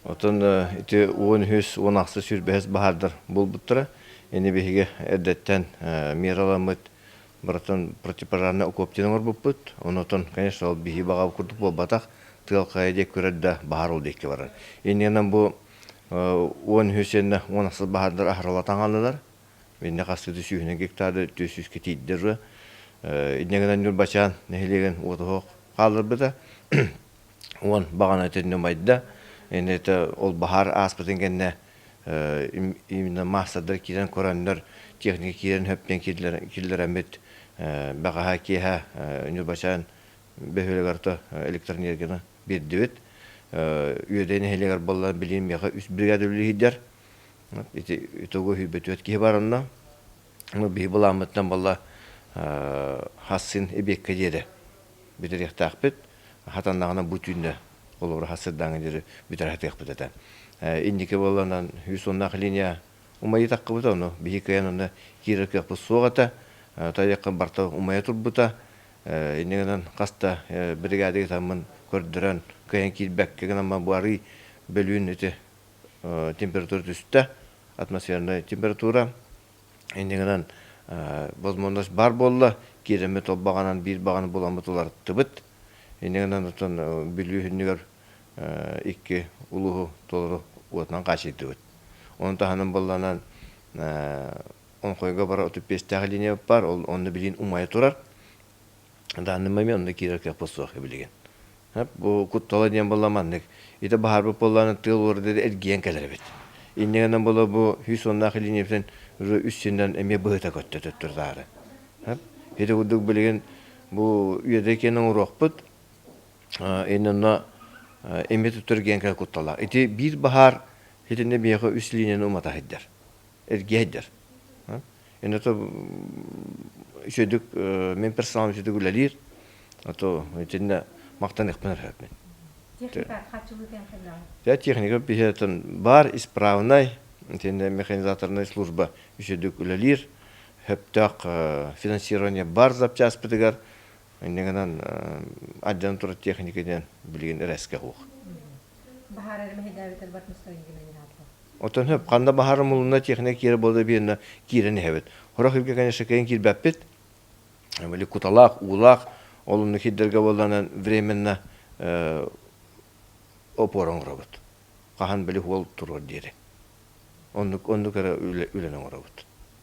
Оттон ити 13, 16, 25 баһаардар буолбуттара. Ини биһиги эрдэттэн мираламмыт барытын противопожарный окоп диэн оҥорбуппут. Онотон, конечно, ол биһи баҕа курдук буолбатах. Тыал хайа диэки көрөр да баһаар ол диэки барар. Иннинэн бу 13 уонна 16 баһаардар аһаралатан хааллылар. Инне хастыты сүүһүнэн гектарды 400 тиийдэр. Инне гынан Ньурбачаан нэһилиэгин уотуһуох хаалларбыта. Уон баҕана итиннэ умайда. Иннэтэ ол баһаар ааспытын кэннэ именно маастардар киирэн көрөннөр, техника киирэн хөптөн киллэрэммит бэҕэһээ киэһэ Ньурбачаан бөһүөлэгэр то электроэнергияны биэрдибит. Үөдэй нэһилиэгэр буолла билигин миэхэ үс бригада үлэлиһийдэр. Ити итого үһүйбөтүөт киһи бар онно. Биһи былааммыттан буолла хассын эбиэккэ диэри бүтэриэхтээхпит. Хатаннаҕына бу түүннэ холобура хас сырдааҥҥа диэри бүтэр хатыахпыт этэ. Инники буолланан үс уоннаах линия умайыы таххыбыта, ону биһи кыайан онно киирэр кыахпыт суох этэ. Тайахха барта умайа турбута. Инньэ гынан хас да бригада таммын көрдөрөн кыайан киирбэккэ гынан бу арый бөлүүн ити температура түстэ, атмосферная температура. Инньэ гынан возможность баар буолла, киирэммит ол баҕанан биир баҕаны буламмыт уларыттыбыт. Инньэ гынан оттон Бүлүү сүнньүгэр икки улууһу толору уотунан хааччыйдыбыт. Ону таһынан буоллаҕына Оҥхойго барар 35-тээх линия баар, ол онно билигин умайа турар. Данный момент онно киирэр кыахпыт суох билигин. Бу куттала диэн буолла маннык. Ити баһаарбыт буоллаҕына тыал уорда эргийэн кэлэр эбит. Инньэ гынан буола бу 110-наах линиябытын уже үс сиринэн эмиэ быһыта көттө төттөрү-таары. Ити курдук билигин бу үөдэй киэн оҥоруохпут. Инньэ эмиэ төттөрү кэлэр кутталаах. Ити биир баһаар итиннэ биһиэхэ үс линияны умата сылдьар. Эргийэ сылдьар. Инньэ үчүгэйдик мин персоналым үчүгэйдик үлэлиир. А то итиннэ махтаныахпын эрэ Техника хааччыллыытын хайдаҕый? Дьэ техника биһиэтин баар исправнай, итиннэ механизаторнай служба үчүгэйдик үлэлиир. Сөптөөх финансирование бар запчаспытыгар инньэ гынан алдьанан турар техника диэн билигин эрэскэ суох. Баһаар эрэ мэһэйдээбитэр бартмыстарын гынан Оттон сөп ханна баһаар умулунна техника киирэ буолла биэннэ киирэн иһэбит. Сорох иргэ, конечно, кыайан киирбэппит. Били куталаах, уулаах, ол онно киирдэргэ буолланан временно опора оҥоробут. Хаһан били уол туруор диэри. Оннук, оннук эрэ үлэни оҥоробут.